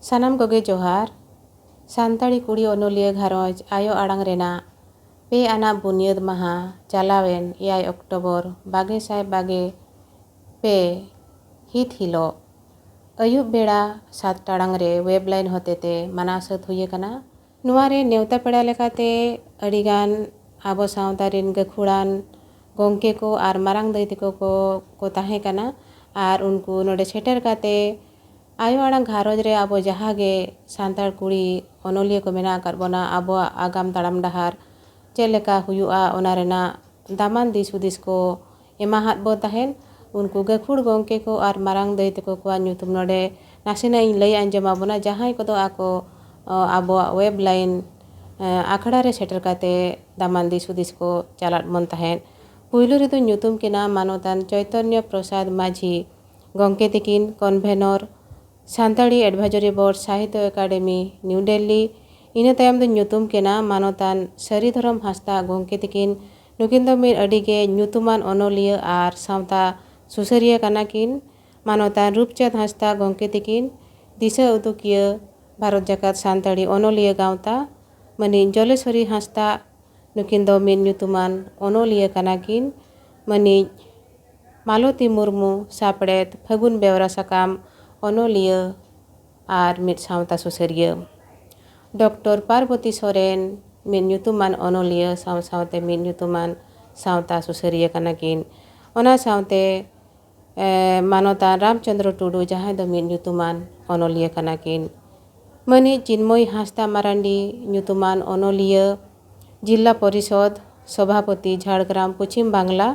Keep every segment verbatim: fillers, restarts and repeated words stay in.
ᱥᱟᱱᱟᱢ ᱠᱚᱜᱮ ᱡᱚᱦᱟᱨ᱾ ᱥᱟᱱᱛᱟᱲᱤ ᱠᱩᱲᱤ ᱚᱱᱚᱞᱤᱭᱟᱹ ᱜᱷᱟᱨᱚᱸᱡᱽ ᱟᱭᱳ ᱟᱲᱟᱝ ᱨᱮᱱᱟᱜ ᱯᱮ ᱟᱱᱟᱜ ᱵᱩᱱᱤᱭᱟᱹᱫ ᱢᱟᱦᱟ ᱪᱟᱞᱟᱣᱮᱱ ᱮᱭᱟᱭ ᱚᱠᱴᱳᱵᱚᱨ ᱵᱟᱜᱮ ᱥᱟᱭ ᱵᱟᱜᱮ ᱯᱮ ᱦᱤᱛ ᱦᱤᱞᱳᱜ ᱟᱹᱭᱩᱵ ᱵᱮᱲᱟ ᱥᱟᱛ ᱴᱟᱲᱟᱝ ᱨᱮ ᱣᱮᱵ ᱞᱟᱭᱤᱱ ᱦᱚᱛᱮᱛᱮ ᱢᱟᱱᱟᱣ ᱥᱟᱹᱛ ᱦᱩᱭ ᱟᱠᱟᱱᱟ᱾ ᱱᱚᱣᱟ ᱨᱮ ᱱᱮᱣᱛᱟ ᱯᱮᱲᱟ ᱞᱮᱠᱟᱛᱮ ᱟᱹᱰᱤᱜᱟᱱ ᱟᱵᱚ ᱥᱟᱶᱛᱟ ᱨᱮᱱ ᱜᱟᱹᱠᱷᱩᱲᱟᱱ ᱜᱚᱢᱠᱮ ᱠᱚ ᱟᱨ ᱢᱟᱨᱟᱝ ᱫᱟᱹᱭ ᱛᱟᱠᱚ ᱠᱚ ᱠᱚ ᱛᱟᱦᱮᱸ ᱠᱟᱱᱟ᱾ ᱟᱨ ᱩᱱᱠᱩ ᱱᱚᱰᱮ ᱥᱮᱴᱮᱨ ᱠᱟᱛᱮ ᱟᱭᱳ ᱟᱲᱟᱝ ᱜᱷᱟᱨᱚᱸᱡᱽ ᱨᱮ ᱟᱵᱚ ᱡᱟᱦᱟᱸ ᱜᱮ ᱥᱟᱱᱛᱟᱲ ᱠᱩᱲᱤ ᱚᱱᱚᱞᱤᱭᱟᱹ ᱠᱚ ᱢᱮᱱᱟᱜ ᱟᱠᱟᱫ ᱵᱚᱱᱟ, ᱟᱵᱚᱣᱟᱜ ᱟᱜᱟᱢ ᱛᱟᱲᱟᱢ ᱰᱟᱦᱟᱨ ᱪᱮᱫ ᱞᱮᱠᱟ ᱦᱩᱭᱩᱜᱼᱟ, ᱚᱱᱟ ᱨᱮᱱᱟᱜ ᱫᱟᱢᱟᱱ ᱫᱤᱥ ᱦᱩᱫᱤᱥ ᱠᱚ ᱮᱢᱟᱦᱟᱫ ᱵᱚ ᱛᱟᱦᱮᱸᱫ᱾ ᱩᱱᱠᱩ ᱜᱟᱹᱠᱷᱩᱲ ᱜᱚᱢᱠᱮ ᱠᱚ ᱟᱨ ᱢᱟᱨᱟᱝ ᱫᱟᱹᱭ ᱛᱟᱠᱚ ᱠᱚᱣᱟᱜ ᱧᱩᱛᱩᱢ ᱱᱚᱰᱮ ᱱᱟᱥᱮᱱᱟᱜ ᱤᱧ ᱞᱟᱹᱭ ᱟᱸᱡᱚᱢ ᱟᱵᱚᱱᱟ, ᱡᱟᱦᱟᱸᱭ ᱠᱚᱫᱚ ᱟᱠᱚ, ᱚ, ᱟᱵᱚᱣᱟᱜ ᱣᱮᱵ ᱞᱟᱭᱤᱱ, ᱮ, ᱟᱠᱷᱲᱟ ᱨᱮ ᱥᱮᱴᱮᱨ ᱠᱟᱛᱮ ᱫᱟᱢᱟᱱ ᱫᱤᱥ ᱦᱩᱫᱤᱥ ᱠᱚ ᱪᱟᱞᱟᱫ ᱵᱚᱱ ᱛᱟᱦᱮᱸᱫ᱾ ᱯᱩᱭᱞᱩ ᱨᱮᱫᱚ ᱧᱩᱛᱩᱢ ᱠᱤᱱᱟ ᱢᱟᱱᱚᱛᱟᱱ ᱪᱚᱭᱛᱚᱱᱭᱚ ᱯᱨᱚᱥᱟᱫᱽ ᱢᱟᱹᱡᱷᱤ ᱜᱚᱢᱠᱮ ᱛᱤᱠᱤᱱ, convener, Santali advisory board, Sahitya academy, new Delhi. ᱤᱱᱟᱹ ᱛᱟᱭᱚᱢ ᱫᱚ ᱧᱩᱛᱩᱢ ᱠᱤᱱᱟ ᱢᱟᱱᱚᱛᱟᱱ ᱥᱟᱹᱨᱤ ᱫᱷᱚᱨᱚᱢ ᱦᱟᱸᱥᱫᱟ ᱜᱚᱢᱠᱮ ᱛᱤᱠᱤᱱ᱾ ᱱᱩᱠᱤᱱ ᱫᱚ ᱢᱤᱫ ᱟᱹᱰᱤ ᱜᱮ ᱧᱩᱛᱩᱢᱟᱱ ᱚᱱᱚᱞᱤᱭᱟᱹ ᱟᱨ ᱥᱟᱶᱛᱟ ᱥᱩᱥᱟᱹᱨᱤᱭᱟᱹ ᱠᱟᱱᱟ ᱠᱤᱱ᱾ ᱢᱟᱱᱚᱛᱟᱱ ᱨᱩᱯᱪᱟᱸᱫᱽ ᱦᱟᱸᱥᱫᱟ ᱜᱚᱢᱠᱮ ᱛᱤᱠᱤᱱ, ᱫᱤᱥᱟᱹ ᱩᱫᱩᱜᱤᱭᱟᱹ, ᱵᱷᱟᱨᱚᱛ ᱡᱟᱠᱟᱛ ᱥᱟᱱᱛᱟᱲᱤ ᱚᱱᱚᱞᱤᱭᱟᱹ ᱜᱟᱶᱛᱟ᱾ ᱢᱟᱹᱱᱤᱡ ᱡᱚᱞᱮᱥᱣᱚᱨᱤ ᱦᱟᱸᱥᱫᱟ, ᱱᱩᱠᱤᱱ ᱫᱚ ᱢᱤᱫ ᱧᱩᱛᱩᱢᱟᱱ ᱚᱱᱚᱞᱤᱭᱟᱹ ᱠᱟᱱᱟ ᱠᱤᱱ᱾ ᱢᱟᱹᱱᱤᱡ ᱢᱟᱞᱚᱛᱤ ᱢᱩᱨᱢᱩ, ᱥᱟᱯᱲᱮᱛ, ᱯᱷᱟᱹᱜᱩᱱ ᱵᱮᱣᱨᱟ ᱥᱟᱠᱟᱢ, ᱚᱱᱚᱞᱤᱭᱟᱹ ᱟᱨ ᱢᱤᱫ ᱥᱟᱶᱛᱟ ᱥᱩᱥᱟᱹᱨᱤᱭᱟᱹ᱾ ᱰᱚᱠᱴᱚᱨ ᱯᱟᱨᱵᱚᱛᱤ ᱥᱚᱨᱮᱱ, ᱢᱤᱫ ᱧᱩᱛᱩᱢᱟᱱ ᱚᱱᱚᱞᱤᱭᱟᱹ ᱥᱟᱶ ᱥᱟᱶᱛᱮ ᱢᱤᱫ ᱧᱩᱛᱩᱢᱟᱱ ᱥᱟᱶᱛᱟ ᱥᱩᱥᱟᱹᱨᱤᱭᱟᱹ ᱠᱟᱱᱟ ᱠᱤᱱ᱾ ᱚᱱᱟ ᱥᱟᱶᱛᱮ, ᱮ, ᱢᱟᱱᱚᱛᱟᱱ ᱨᱟᱢᱪᱚᱸᱫᱽᱨᱚ ᱴᱩᱰᱩ, ᱡᱟᱦᱟᱸᱭ ᱫᱚ ᱢᱤᱫ ᱧᱩᱛᱩᱢᱟᱱ ᱚᱱᱚᱞᱤᱭᱟᱹ ᱠᱟᱱᱟ ᱠᱤᱱ᱾ ᱢᱟᱹᱱᱤᱡ ᱪᱤᱱᱢᱚᱭ ᱦᱟᱸᱥᱫᱟ ᱢᱟᱨᱟᱱᱰᱤ, ᱧᱩᱛᱩᱢᱟᱱ ᱚᱱᱚᱞᱤᱭᱟᱹ, ᱡᱤᱞᱞᱟ ᱯᱚᱨᱤᱥᱚᱫᱽ ᱥᱚᱵᱷᱟᱯᱚᱛᱤ, ᱡᱷᱟᱲᱜᱨᱟᱢ, ᱯᱚᱪᱷᱤᱢ ᱵᱟᱝᱞᱟ᱾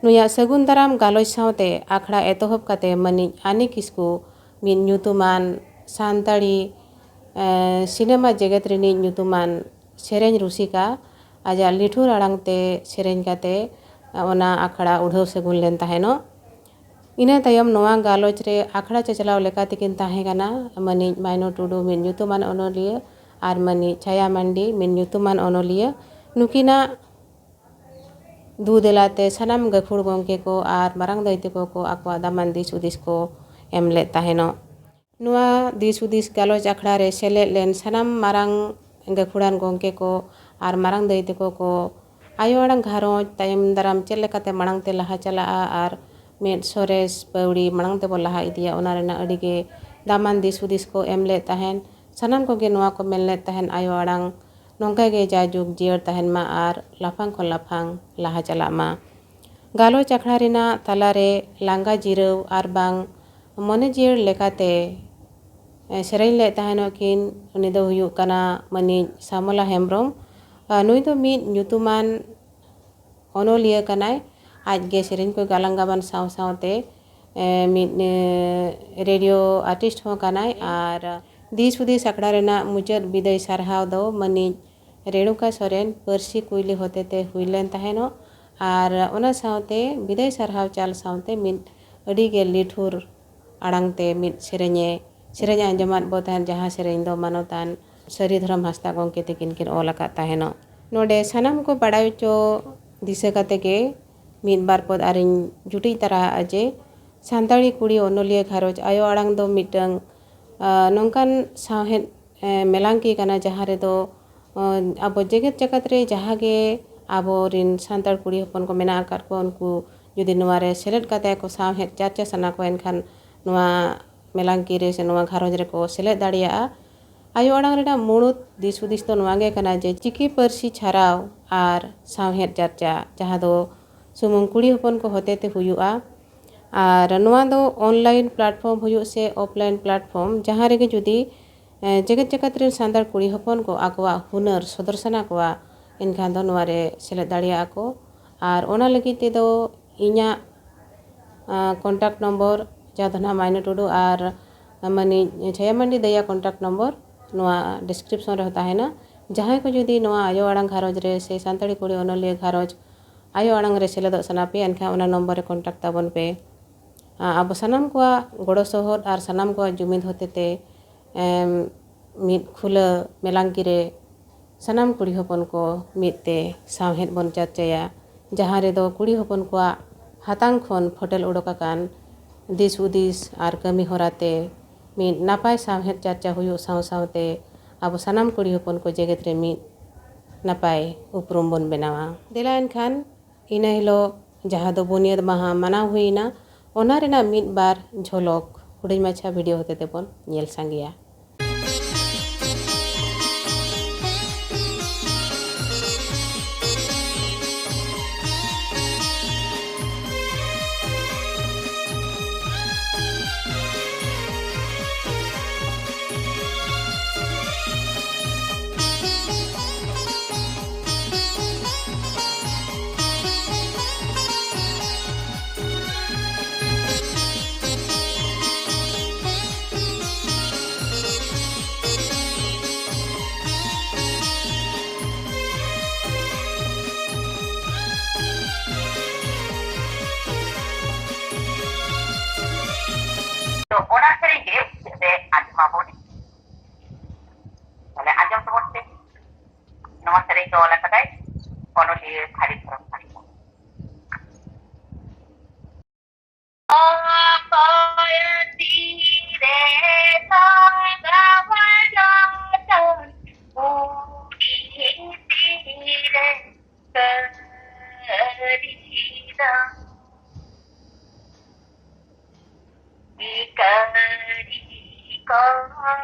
ᱱᱩᱭᱟᱜ ᱥᱟᱹᱜᱩᱱ ᱫᱟᱨᱟᱢ ᱜᱟᱞᱚᱪ ᱥᱟᱶᱛᱮ ᱟᱠᱷᱲᱟ ᱮᱛᱚᱦᱚᱵ ᱠᱟᱛᱮ ᱢᱟᱹᱱᱤᱡ ᱟᱱᱤ ᱠᱤᱥᱠᱩ, ᱢᱤᱫ ᱧᱩᱛᱩᱢᱟᱱ ᱥᱟᱱᱛᱟᱲᱤ, ᱮ, ᱥᱤᱱᱮᱢᱟ ᱡᱮᱜᱮᱛ ᱨᱤᱱᱤᱡ ᱧᱩᱛᱩᱢᱟᱱ ᱥᱮᱨᱮᱧ ᱨᱩᱥᱤᱠᱟ, ᱟᱡᱟᱜ ᱞᱤᱴᱷᱩᱨ ᱟᱲᱟᱝ ᱛᱮ ᱥᱮᱨᱮᱧ ᱠᱟᱛᱮ ᱚᱱᱟ ᱟᱠᱷᱲᱟ ᱩᱰᱷᱟᱹᱣ ᱥᱟᱹᱜᱩᱱ ᱞᱮᱱ ᱛᱟᱦᱮᱱᱚᱜ᱾ ᱤᱱᱟᱹ ᱛᱟᱭᱚᱢ ᱱᱚᱣᱟ ᱜᱟᱞᱚᱪ ᱨᱮ ᱟᱠᱷᱲᱟ ᱪᱟᱪᱞᱟᱣ ᱞᱮᱠᱟ ᱛᱮᱠᱤᱱ ᱛᱟᱦᱮᱸ ᱠᱟᱱᱟ ᱢᱟᱹᱱᱤᱡ ᱢᱟᱭᱱᱚ ᱴᱩᱰᱩ, ᱢᱤᱫ ᱧᱩᱛᱩᱢᱟᱱ ᱚᱱᱚᱞᱤᱭᱟᱹ, ᱟᱨ ᱢᱟᱹᱱᱤᱡ ᱪᱷᱟᱭᱟ ᱢᱟᱱᱰᱤ, ᱢᱤᱫ ᱧᱩᱛᱩᱢᱟᱱ ᱚᱱᱚᱞᱤᱭᱟᱹ᱾ ᱱᱩᱠᱤᱱᱟᱜ ᱫᱩ ᱫᱮᱞᱟᱛᱮ ᱥᱟᱱᱟᱢ ᱜᱟᱹᱠᱷᱩᱲ ᱜᱚᱢᱠᱮ ᱠᱚ ᱟᱨ ᱢᱟᱨᱟᱝ ᱫᱟᱹᱭ ᱛᱟᱠᱚ ᱠᱚ ᱟᱠᱚᱣᱟᱜ ᱫᱟᱢᱟᱱ ᱫᱤᱥ ᱦᱩᱫᱤᱥ ᱠᱚ ᱮᱢ ᱞᱮᱫ ᱛᱟᱦᱮᱱᱚᱜ᱾ ᱱᱚᱣᱟ ᱫᱤᱥ ᱦᱩᱫᱤᱥ ᱜᱟᱞᱚᱪ ᱟᱠᱷᱲᱟ ᱨᱮ ᱥᱮᱞᱮᱫ ᱞᱮᱱ ᱥᱟᱱᱟᱢ ᱢᱟᱨᱟᱝ ᱜᱟᱹᱠᱷᱩᱲᱟᱱ ᱜᱚᱢᱠᱮ ᱠᱚ ᱟᱨ ᱢᱟᱨᱟᱝ ᱫᱟᱹᱭ ᱛᱟᱠᱚ ᱠᱚ ᱟᱭᱳ ᱟᱲᱟᱝ ᱜᱷᱟᱨᱚᱸᱡᱽ ᱛᱟᱭᱚᱢ ᱫᱟᱨᱟᱢ ᱪᱮᱫ ᱞᱮᱠᱟᱛᱮ ᱢᱟᱲᱟᱝ ᱛᱮ ᱞᱟᱦᱟ ᱪᱟᱞᱟᱜᱼᱟ ᱟᱨ ᱢᱤᱫ ᱥᱚᱨᱮᱥ ᱯᱟᱹᱣᱲᱤ ᱢᱟᱲᱟᱝ ᱛᱮᱵᱚ ᱞᱟᱦᱟ ᱤᱫᱤᱭᱟ, ᱚᱱᱟ ᱨᱮᱱᱟᱜ ᱟᱹᱰᱤ ᱜᱮ ᱫᱟᱢᱟᱱ ᱫᱤᱥ ᱦᱩᱫᱤᱥ ᱠᱚ ᱮᱢ ᱞᱮᱫ ᱛᱟᱦᱮᱱ᱾ ᱥᱟᱱᱟᱢ ᱠᱚᱜᱮ ᱱᱚᱣᱟ ᱠᱚ ᱢᱮᱱ ᱞᱮᱫ ᱛᱟᱦᱮᱱ, ᱟᱭᱳ ᱟᱲᱟᱝ ᱱᱚᱝᱠᱟ ᱜᱮ ᱡᱟᱭᱡᱩᱜᱽ ᱡᱤᱭᱟᱹᱲ ᱛᱟᱦᱮᱱ ᱢᱟ ᱟᱨ ᱞᱟᱯᱷᱟᱝ ᱠᱷᱚᱱ ᱞᱟᱯᱷᱟᱝ ᱞᱟᱦᱟ ᱪᱟᱞᱟᱜ ᱢᱟ᱾ ᱜᱟᱞᱚᱪ ᱟᱠᱷᱲᱟ ᱨᱮᱱᱟᱜ ᱛᱟᱞᱟᱨᱮ ᱞᱟᱸᱜᱟ ᱡᱤᱨᱟᱹᱣ ᱟᱨ ᱵᱟᱝ ᱢᱚᱱᱮ ᱡᱤᱭᱟᱹᱲ ᱞᱮᱠᱟᱛᱮ, ᱮ, ᱥᱮᱨᱮᱧ ᱞᱮᱫ ᱛᱟᱦᱮᱱᱚᱜ ᱠᱤᱱ᱾ ᱩᱱᱤ ᱫᱚ ᱦᱩᱭᱩᱜ ᱠᱟᱱᱟ ᱢᱟᱹᱱᱤᱡ ᱥᱟᱢᱚᱞᱟ ᱦᱮᱢᱵᱨᱚᱢ᱾ ᱟ, ᱱᱩᱭ ᱫᱚ ᱢᱤᱫ ᱧᱩᱛᱩᱢᱟᱱ ᱚᱱᱚᱞᱤᱭᱟᱹ ᱠᱟᱱᱟᱭ᱾ ᱟᱡ ᱜᱮ ᱥᱮᱨᱮᱧ ᱠᱚᱭ ᱜᱟᱞᱟᱝ ᱜᱟᱵᱟᱱ ᱥᱟᱶ ᱥᱟᱶᱛᱮ, ᱮ, ᱢᱤᱫ, ᱮ, ᱨᱮᱰᱤᱭᱳ ᱟᱨᱴᱤᱥᱴ ᱦᱚᱸ ᱠᱟᱱᱟᱭ᱾ ᱟᱨ ᱫᱤᱥ ᱦᱩᱫᱤᱥ ᱟᱠᱷᱲᱟ ᱨᱮᱱᱟᱜ ᱢᱩᱪᱟᱹᱫ ᱵᱤᱫᱟᱹᱭ ᱥᱟᱨᱦᱟᱣ ᱫᱚ ᱢᱟᱹᱱᱤᱡ ᱨᱮᱬᱩᱠᱟ ᱥᱚᱨᱮᱱ ᱯᱟᱹᱨᱥᱤ ᱠᱩᱭᱞᱤ ᱦᱚᱛᱮᱛᱮ ᱦᱩᱭ ᱞᱮᱱ ᱛᱟᱦᱮᱱᱚᱜ᱾ ᱟᱨ ᱚᱱᱟ ᱥᱟᱶᱛᱮ ᱵᱤᱫᱟᱹᱭ ᱥᱟᱨᱦᱟᱣ ᱪᱟᱞ ᱥᱟᱶᱛᱮ ᱢᱤᱫ ᱟᱹᱰᱤ ᱜᱮ ᱞᱤᱴᱷᱩᱨ ᱟᱲᱟᱝ ᱛᱮ ᱢᱤᱫ ᱥᱮᱨᱮᱧᱮ ᱥᱮᱨᱮᱧ ᱟᱸᱡᱚᱢᱟᱫ ᱵᱚ ᱛᱟᱦᱮᱸᱫ, ᱡᱟᱦᱟᱸ ᱥᱮᱨᱮᱧ ᱫᱚ ᱢᱟᱱᱚᱛᱟᱱ ᱥᱟᱹᱨᱤ ᱫᱷᱚᱨᱚᱢ ᱦᱟᱸᱥᱫᱟ ᱜᱚᱢᱠᱮ ᱛᱟᱹᱠᱤᱱ ᱠᱤᱱ ᱚᱞ ᱟᱠᱟᱫ ᱛᱟᱦᱮᱱᱚᱜ᱾ ᱱᱚᱰᱮ ᱥᱟᱱᱟᱢ ᱠᱚ ᱵᱟᱲᱟᱭ ᱦᱚᱪᱚ ᱫᱤᱥᱟᱹ ᱠᱟᱛᱮ ᱜᱮ ᱢᱤᱫ ᱵᱟᱨ ᱯᱚᱫ ᱟᱨᱤᱧ ᱡᱩᱴᱤᱡ ᱛᱟᱨᱟᱣᱟᱜᱼᱟ ᱡᱮ ᱥᱟᱱᱛᱟᱲᱤ ᱠᱩᱲᱤ ᱚᱱᱚᱞᱤᱭᱟᱹ ᱜᱷᱟᱨᱚᱸᱡᱽ ᱟᱭᱳ ᱟᱲᱟᱝ ᱫᱚ ᱢᱤᱫᱴᱟᱝ, ᱟ, ᱱᱚᱝᱠᱟᱱ ᱥᱟᱶᱦᱮᱫ, ᱮ, ᱢᱮᱞᱟᱝᱠᱤ ᱠᱟᱱᱟ, ᱡᱟᱦᱟᱸ ᱨᱮᱫᱚ, ᱚ, ᱟᱵᱚ ᱡᱮᱜᱮᱛ ᱡᱟᱠᱟᱛ ᱨᱮ ᱡᱟᱦᱟᱸ ᱜᱮ ᱟᱵᱚᱨᱤᱱ ᱥᱟᱱᱛᱟᱲ ᱠᱩᱲᱤ ᱦᱚᱯᱚᱱ ᱠᱚ ᱢᱮᱱᱟᱜ ᱟᱠᱟᱫ ᱠᱚᱣᱟ, ᱩᱱᱠᱩ ᱡᱩᱫᱤ ᱱᱚᱣᱟ ᱨᱮ ᱥᱮᱞᱮᱫ ᱠᱟᱛᱮ ᱟᱠᱚ ᱥᱟᱶᱦᱮᱫ ᱪᱟᱨᱪᱟ ᱥᱟᱱᱟ ᱠᱚᱣᱟ, ᱮᱱᱠᱷᱟᱱ ᱱᱚᱣᱟ ᱢᱮᱞᱟᱝᱠᱤ ᱨᱮ ᱥᱮ ᱱᱚᱣᱟ ᱜᱷᱟᱨᱚᱸᱡᱽ ᱨᱮᱠᱚ ᱥᱮᱞᱮᱫ ᱫᱟᱲᱮᱭᱟᱜᱼᱟ᱾ ᱟᱭᱳ ᱟᱲᱟᱝ ᱨᱮᱱᱟᱜ ᱢᱩᱬᱩᱫ ᱫᱤᱥ ᱦᱩᱫᱤᱥ ᱫᱚ ᱱᱚᱣᱟ ᱜᱮ ᱠᱟᱱᱟ ᱡᱮ ᱪᱤᱠᱤ ᱯᱟᱹᱨᱥᱤ ᱪᱷᱟᱨᱟᱣ ᱟᱨ ᱥᱟᱶᱦᱮᱫ ᱪᱟᱨᱪᱟ, ᱡᱟᱦᱟᱸ ᱫᱚ ᱥᱩᱢᱩᱝ ᱠᱩᱲᱤ ᱦᱚᱯᱚᱱ ᱠᱚ ᱦᱚᱛᱮ ᱛᱮ ᱦᱩᱭᱩᱜᱼᱟ᱾ ᱟᱨ ᱱᱚᱣᱟ ᱫᱚ online platform ᱦᱩᱭᱩᱜ ᱥᱮ offline platform, ᱡᱟᱦᱟᱸ ᱨᱮᱜᱮ ᱡᱩᱫᱤ, ᱮ, ᱡᱮᱜᱮᱛ ᱡᱟᱠᱟᱛ ᱨᱮᱱ ᱥᱟᱱᱛᱟᱲ ᱠᱩᱲᱤ ᱦᱚᱯᱚᱱ ᱠᱚ ᱟᱠᱚᱣᱟᱜ ᱦᱩᱱᱟᱹᱨ ᱥᱚᱫᱚᱨ ᱥᱟᱱᱟ ᱠᱚᱣᱟ, ᱮᱱᱠᱷᱟᱱ ᱫᱚ ᱱᱚᱣᱟ ᱨᱮ ᱥᱮᱞᱮᱫ ᱫᱟᱲᱮᱭᱟᱜᱼᱟ ᱠᱚ᱾ ᱟᱨ ᱚᱱᱟ ᱞᱟᱹᱜᱤᱫ ᱛᱮᱫᱚ ᱤᱧᱟᱹᱜ, ᱟ, contact number, ᱡᱟᱦᱟᱸ ᱫᱚ ᱱᱟᱦᱟᱜ ᱢᱟᱭᱱᱟ ᱴᱩᱰᱩ ᱟᱨ ᱢᱟᱹᱱᱤᱡ ᱪᱷᱟᱭᱟ ᱢᱟᱱᱰᱤ ᱫᱟᱹᱭᱟᱜ contact number ᱱᱚᱣᱟ description ᱨᱮᱦᱚᱸ ᱛᱟᱦᱮᱱᱟ᱾ ᱡᱟᱦᱟᱸᱭ ᱠᱚ ᱡᱩᱫᱤ ᱱᱚᱣᱟ ᱟᱭᱳ ᱟᱲᱟᱝ ᱜᱷᱟᱨᱚᱸᱡᱽ ᱨᱮ ᱥᱮ ᱥᱟᱱᱛᱟᱲᱤ ᱠᱩᱲᱤ ᱚᱱᱚᱞᱤᱭᱟᱹ ᱜᱷᱟᱨᱚᱸᱡᱽ ᱟᱭᱳ ᱟᱲᱟᱝ ᱨᱮ ᱥᱮᱞᱮᱫᱚᱜ ᱥᱟᱱᱟ ᱯᱮᱭᱟ, ᱮᱱᱠᱷᱟᱱ ᱚᱱᱟ ᱱᱚᱢᱵᱚᱨ ᱨᱮ contact ᱛᱟᱵᱚᱱ ᱯᱮ᱾ ᱟ-, ᱟᱵᱚ ᱥᱟᱱᱟᱢ ᱠᱚᱣᱟᱜ ᱜᱚᱲᱚ ᱥᱚᱦᱚᱫ ᱟᱨ ᱥᱟᱱᱟᱢ ᱠᱚᱣᱟᱜ ᱡᱩᱢᱤᱫ ᱦᱚᱛᱮᱛᱮ, ᱮᱢ, ᱢᱤᱫ ᱠᱷᱩᱞᱟᱹ ᱢᱮᱞᱟᱝᱠᱤ ᱨᱮ ᱥᱟᱱᱟᱢ ᱠᱩᱲᱤ ᱦᱚᱯᱚᱱ ᱠᱚ ᱢᱤᱫ ᱛᱮ ᱥᱟᱶᱦᱮᱫ ᱵᱚᱱ ᱪᱟᱨᱪᱟᱭᱟ, ᱡᱟᱦᱟᱸ ᱨᱮᱫᱚ ᱠᱩᱲᱤ ᱦᱚᱯᱚᱱ ᱠᱚᱣᱟᱜ ᱦᱟᱛᱟᱝ ᱠᱷᱚᱱ ᱯᱷᱚᱴᱮᱞ ᱩᱰᱩᱠ ᱟᱠᱟᱱ ᱫᱤᱥ ᱦᱩᱫᱤᱥ ᱟᱨ ᱠᱟᱹᱢᱤ ᱦᱚᱨᱟ ᱛᱮ ᱢᱤᱫ ᱱᱟᱯᱟᱭ ᱥᱟᱶᱦᱮᱫ ᱪᱟᱨᱪᱟ ᱦᱩᱭᱩᱜ ᱥᱟᱶ ᱥᱟᱶᱛᱮ ᱟᱵᱚ ᱥᱟᱱᱟᱢ ᱠᱩᱲᱤ ᱦᱚᱯᱚᱱ ᱠᱚ ᱡᱮᱜᱮᱛ ᱨᱮ ᱢᱤᱫ ᱱᱟᱯᱟᱭ ᱩᱯᱨᱩᱢ ᱵᱚᱱ ᱵᱮᱱᱟᱣᱟ᱾ ᱫᱮᱞᱟ ᱮᱱᱠᱷᱟᱱ ᱤᱱᱟᱹ ᱦᱤᱞᱳᱜ ᱡᱟᱦᱟᱸ ᱫᱚ ᱵᱩᱱᱤᱭᱟᱹᱫ ᱢᱟᱦᱟ ᱢᱟᱱᱟᱣ ᱦᱩᱭᱱᱟ, ᱚᱱᱟ ᱨᱮᱱᱟᱜ ᱢᱤᱫ ᱵᱟᱨ ᱡᱷᱚᱞᱚᱠ ᱦᱩᱰᱤᱧ ᱢᱟᱪᱷᱟ ᱵᱷᱤᱰᱤᱭᱳ ᱦᱚᱛᱮ ᱛᱮᱵᱚᱱ ᱧᱮᱞ ᱥᱟᱸᱜᱮᱭᱟ᱾ ᱛᱚ, ᱚᱱᱟ ᱥᱮᱨᱮᱧ ᱜᱮ ᱢᱩᱪᱟᱹᱫ ᱨᱮ ᱟᱸᱡᱚᱢᱟᱵᱚᱱ᱾ ᱛᱟᱦᱞᱮ ᱟᱸᱡᱚᱢ ᱛᱟᱵᱚᱱ ᱯᱮ᱾ ᱱᱚᱣᱟ ᱥᱮᱨᱮᱧ ᱫᱚ ᱚᱞ ᱟᱠᱟᱫᱟᱭ ᱚᱱᱚᱞᱤᱭᱟᱹ ᱛᱷᱟᱨᱤ ᱫᱷᱚᱨᱚᱢ ᱦᱟᱸᱥᱫᱟ᱾ ᱚᱠᱚᱭ ᱛᱤᱨᱮ ᱞᱟᱜᱟᱣ ᱡᱚᱛᱚᱱ ᱩᱱᱤ ᱛᱤᱨᱮ ᱠᱟᱹᱨᱤ ᱫᱚ᱾ ᱠᱟᱹᱨᱤ ᱠᱚᱲᱚᱢ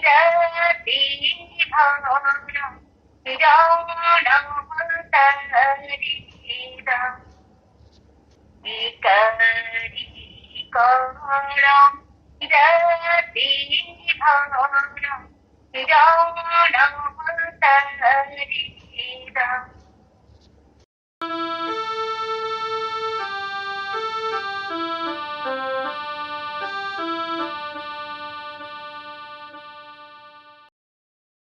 ᱡᱟᱹᱛᱤ ᱫᱷᱚᱨᱚᱢ ᱡᱚᱱᱚᱢ ᱛᱟᱹᱨᱤ ᱫᱚ᱾ ᱠᱟᱹᱨᱤ ᱠᱚᱲᱚᱢ ᱡᱟᱹᱛᱤ ᱫᱷᱚᱨᱚᱢ ᱡᱚᱱᱚᱢ ᱛᱟᱹᱨᱤ ᱫᱚ᱾